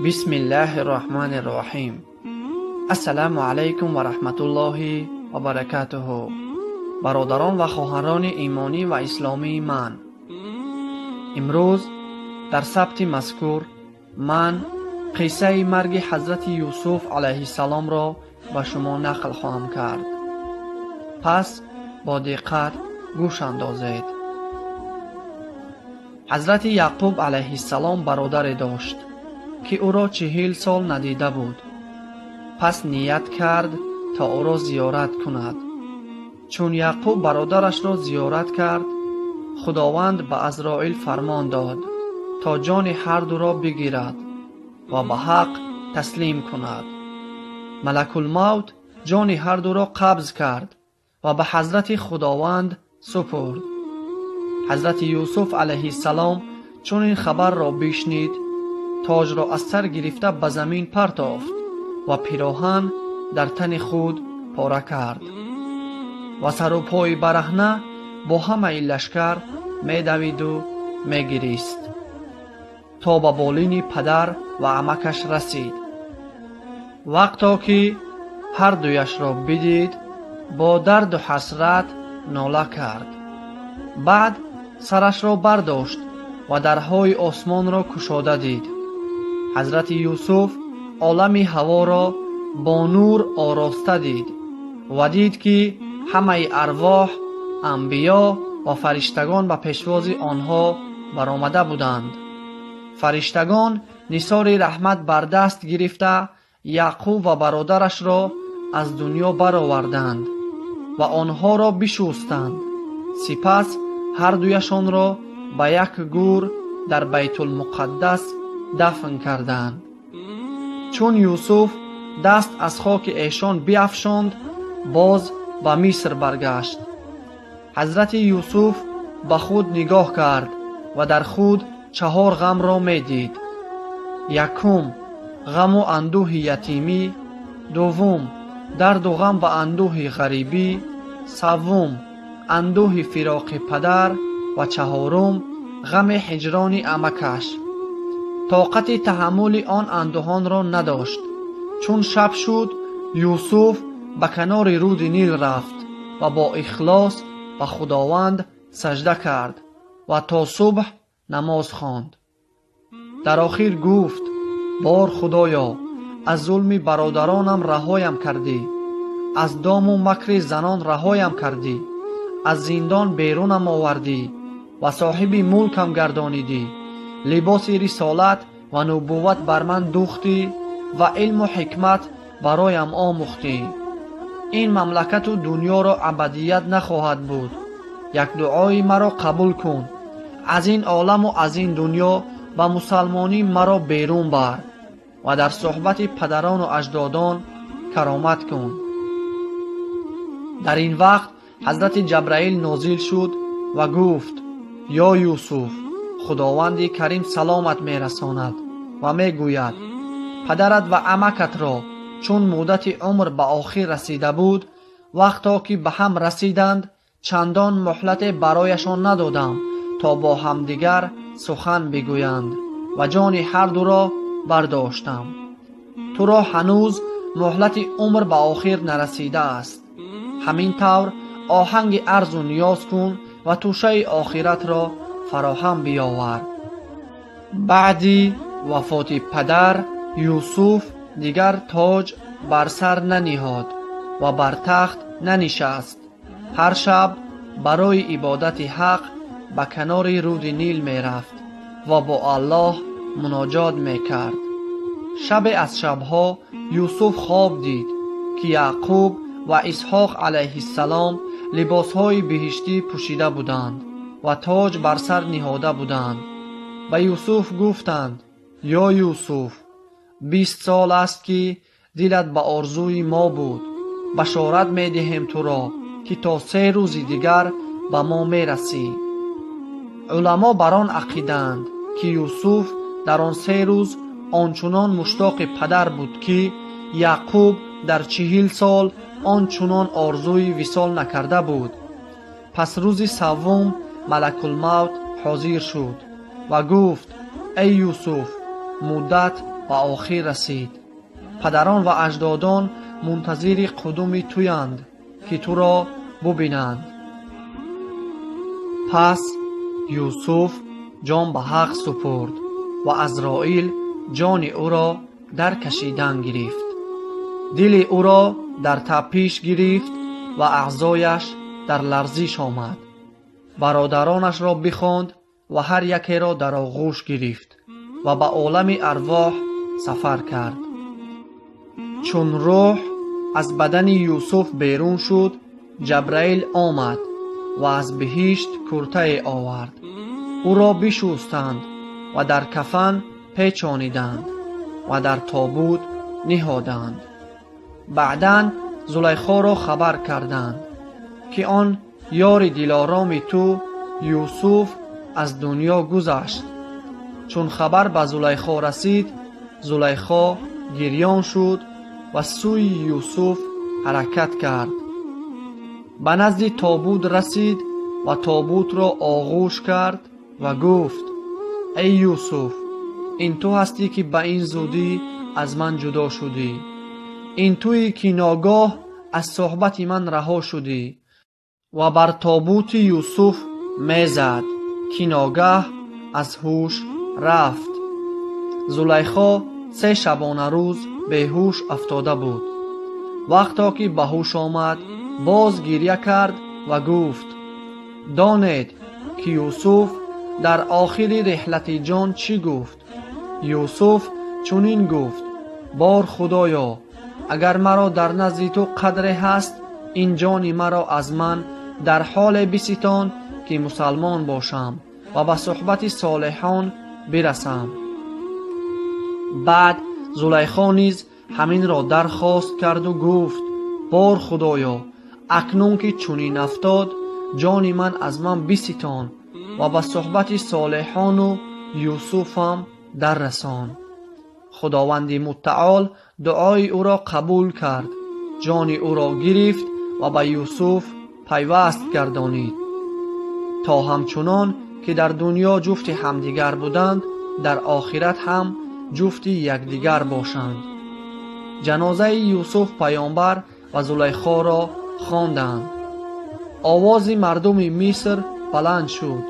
Бисмиллаҳир-раҳмонир-раҳим. Ассалому алайкум ва раҳматуллоҳи ва баракатуҳу. Бародарон ва хоҳарони имонӣ ва исломии ман, имрӯз дар сабти мазкур ман қиссаи марги ҳазрати Юсуф алайҳиссаломро ба шумо нақл хоҳам кард. Пас бо диққат гӯш андозед. Ҳазрати Яъқуб алайҳиссалом бародаре дошт, ки ӯро 40 сол надида буд. Пас ният кард то ӯро зиёрат кунад. Чун Яъқуб бародарашро зиёрат кард, Худованд ба Азроил фармон дод, то ҷони ҳар дуро бигирад ва ба ҳақ таслим кунад. Малакулмавт ҷони ҳар дуро қабз кард ва ба ҳазрати Худованд супурд. Ҳазрати Юсуф алайҳиссалом чун ин хабарро бишнид, тоҷро аз сар гирифта ба замин партофт ва пироҳан дар тани худ пора кард ва сару пои бараҳна бо ҳамаи лашкар медавиду мегирист, то ба болини падар ва амакаш расид. Вақто ки ҳар дуяшро бидид, бо дарду ҳасрат нола кард. Баъд сарашро бардошт ва дарҳои осмонро кушода дид. Ҳазрати Юсуф олами ҳаворо бо нур ороста дид ва дид, ки ҳамаи арвоҳ, анбиё ва фариштагон ба пешвози онҳо баромада буданд. Фариштагон нисори раҳмат бар даст гирифта Яъқуб ва бародарашро аз дунё бароварданд ва онҳоро бишустанд. Сипас ҳар дуяшонро ба як гӯр дар Байтулмуқаддас дафн карданд. Чун Юсуф даст аз хоки эшон биафшонд, боз ба Миср баргашт. Ҳазрати Юсуф ба худ нигоҳ кард ва дар худ 4 ғамро медид. Якум, ғаму андӯҳи ятимӣ. Дуввум, дарду ғам ва андӯҳи ғарибӣ. Севум, андӯҳи фироқи падар. Ва чаҳорум, ғами ҳиҷрони амакаш. Тоқати таҳаммули он андӯҳонро надошт. Чун шаб шуд, Юсуф ба канори руди Нил рафт ва бо ихлос ба Худованд сажда кард ва то субҳ намоз хонд. Дар охир гуфт: бор Худоё, аз зулми бародаронам раҳоям кардӣ, аз дому макри занон раҳоям кардӣ, аз зиндон берунам овардӣ ва соҳиби мулкам гардонидӣ, либоси рисолат ва нубувват бар ман духтӣ ва илму ҳикмат бароям омӯхтӣ. Ин мамлакату дунёро абадият нахоҳад буд. Як дуои маро қабул кун. Аз ин оламу аз ин дунё ба мусалмонӣ маро берун бар ва дар суҳбати падарону аҷдодон каромат кун. Дар ин вақт ҳазрати Ҷабраил нозил шуд ва гуфт: ё Юсуф, Худованди Карим саломат мерасонад ва мегӯяд: падарат ва амакатро чун муддати умр ба охир расида буд, вақто ки ба ҳам расиданд, чандон муҳлате барояшон надодам то бо ҳамдигар сухан бигӯянд ва ҷони ҳар дуро бардоштам. Туро ҳанӯз муҳлати умр ба охир нарасидааст. Ҳамин тавр оҳанги арзу ниёз кун ва тӯшаи охиратро фароҳам биёвар. Баъди вафоти падар, Юсуф дигар тоҷ бар сар наниҳод ва бар тахт нанишаст. Ҳар шаб барои ибодати ҳақ ба канори руди Нил мерафт ва бо Аллоҳ муноҷот мекард. Шабе аз шабҳо Юсуф хоб дид, ки Яъқуб ва Исҳоқ алайҳиссалом либосҳои биҳиштӣ пӯшида буданд ва тоҷ бар сар ниҳода буданд. Ба Юсуф гуфтанд: ё Юсуф, 20 сол аст, ки дилат ба орзуи мо буд. Башорат медиҳем туро, ки то 3 рӯзи дигар ба мо мерасӣ. Уламо бар он ақидаанд, ки Юсуф дар он 3 рӯз ончунон муштоқи падар буд, ки Яъқуб дар 40 сол ончунон орзуи висол накарда буд. Пас рӯзи севум Малакулмавт ҳозир шуд ва гуфт: эй Юсуф, муддат ба охир расид. Падарон ва аҷдодон мунтазири қудуми туянд, ки туро бубинанд. Пас Юсуф ҷон ба ҳақ супурд ва Азроил ҷони ӯро дар кашидан гирифт. Дили ӯро дар тапиш гирифт ва аъзояш дар ларзиш омад. Бародаронашро бихонд ва ҳар якеро дар оғӯш гирифт ва ба олами арвоҳ сафар кард. Чун рӯҳ аз бадани Юсуф берун шуд, Ҷабраил омад ва аз биҳишт куртае овард. Ӯро бишустанд ва дар кафан печониданд ва дар тобут ниҳоданд. Баъдан Зулайхоро хабар карданд, ки он ёри дилороми ту Юсуф аз дунё гузашт. Чун хабар ба Зулайхо расид, Зулайхо гирён шуд ва сӯи Юсуф ҳаракат кард. Ба назди тобут расид ва тобутро оғӯш кард ва гуфт: эй Юсуф, ин ту ҳастӣ, ки ба ин зудӣ аз ман ҷудо шудӣ. Ин туӣ, ки ногоҳ аз суҳбати ман раҳо шудӣ. Ва бар тобути Юсуф мезад, ки ногаҳ аз ҳуш рафт. Зулайхо 3 шабонарӯз беҳуш афтода буд. Вақто ки ба ҳуш омад, боз гиря кард ва гуфт: донед, ки Юсуф дар охири реҳлати ҷон чӣ гуфт? Юсуф чунин гуфт: бор Худоё, агар маро дар назди ту қадре ҳаст, ин ҷони маро аз ман дар ҳоле биситон, ки мусалмон бошам ва ба суҳбати солиҳон бирасам. Баъд Зулайхо низ ҳаминро дархост карду гуфт: бор Худоё, акнун ки чунин афтод, ҷони ман аз ман биситон ва ба суҳбати солиҳону Юсуфам даррасон. Худованди муттаол дуои ӯро қабул кард, ҷони ӯро гирифт ва ба Юсуф пайваст гардонид, то ҳамчунон ки дар дунё ҷуфти ҳамдигар буданд, дар охират ҳам ҷуфти якдигар бошанд. Ҷанозаи Юсуф паёмбар ва Зулайхоро хонданд. Овози мардуми Миср баланд шуд.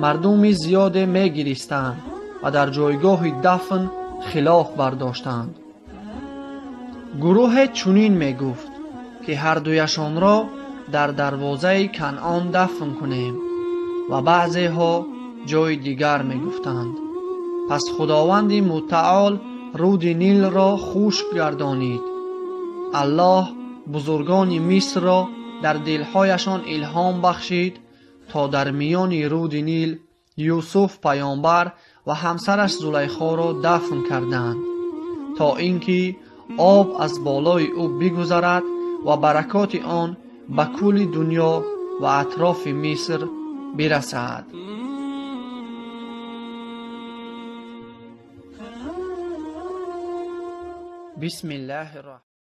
Мардуми зиёде мегиристанд ва дар ҷойгоҳи дафн хилоф бардоштанд. Гурӯҳе чунин мегуфт, ки ҳардуяшонро дар дарвозаи Канъон дафн кунем ва баъзеҳо ҷои дигар мегуфтанд. Пас Худованди муттаол руди Нилро хушк гардонид. Аллоҳ бузургони Мисрро дар дилҳояшон илҳом бахшид, то дар миёни руди Нил Юсуф паёмбар ва ҳамсараш Зулайхоро дафн карданд, то ин ки об аз болои ӯ бигузарад ва баракоти он ба кулли дунё ва атрофи Миср бирасад. Бисмиллаҳи.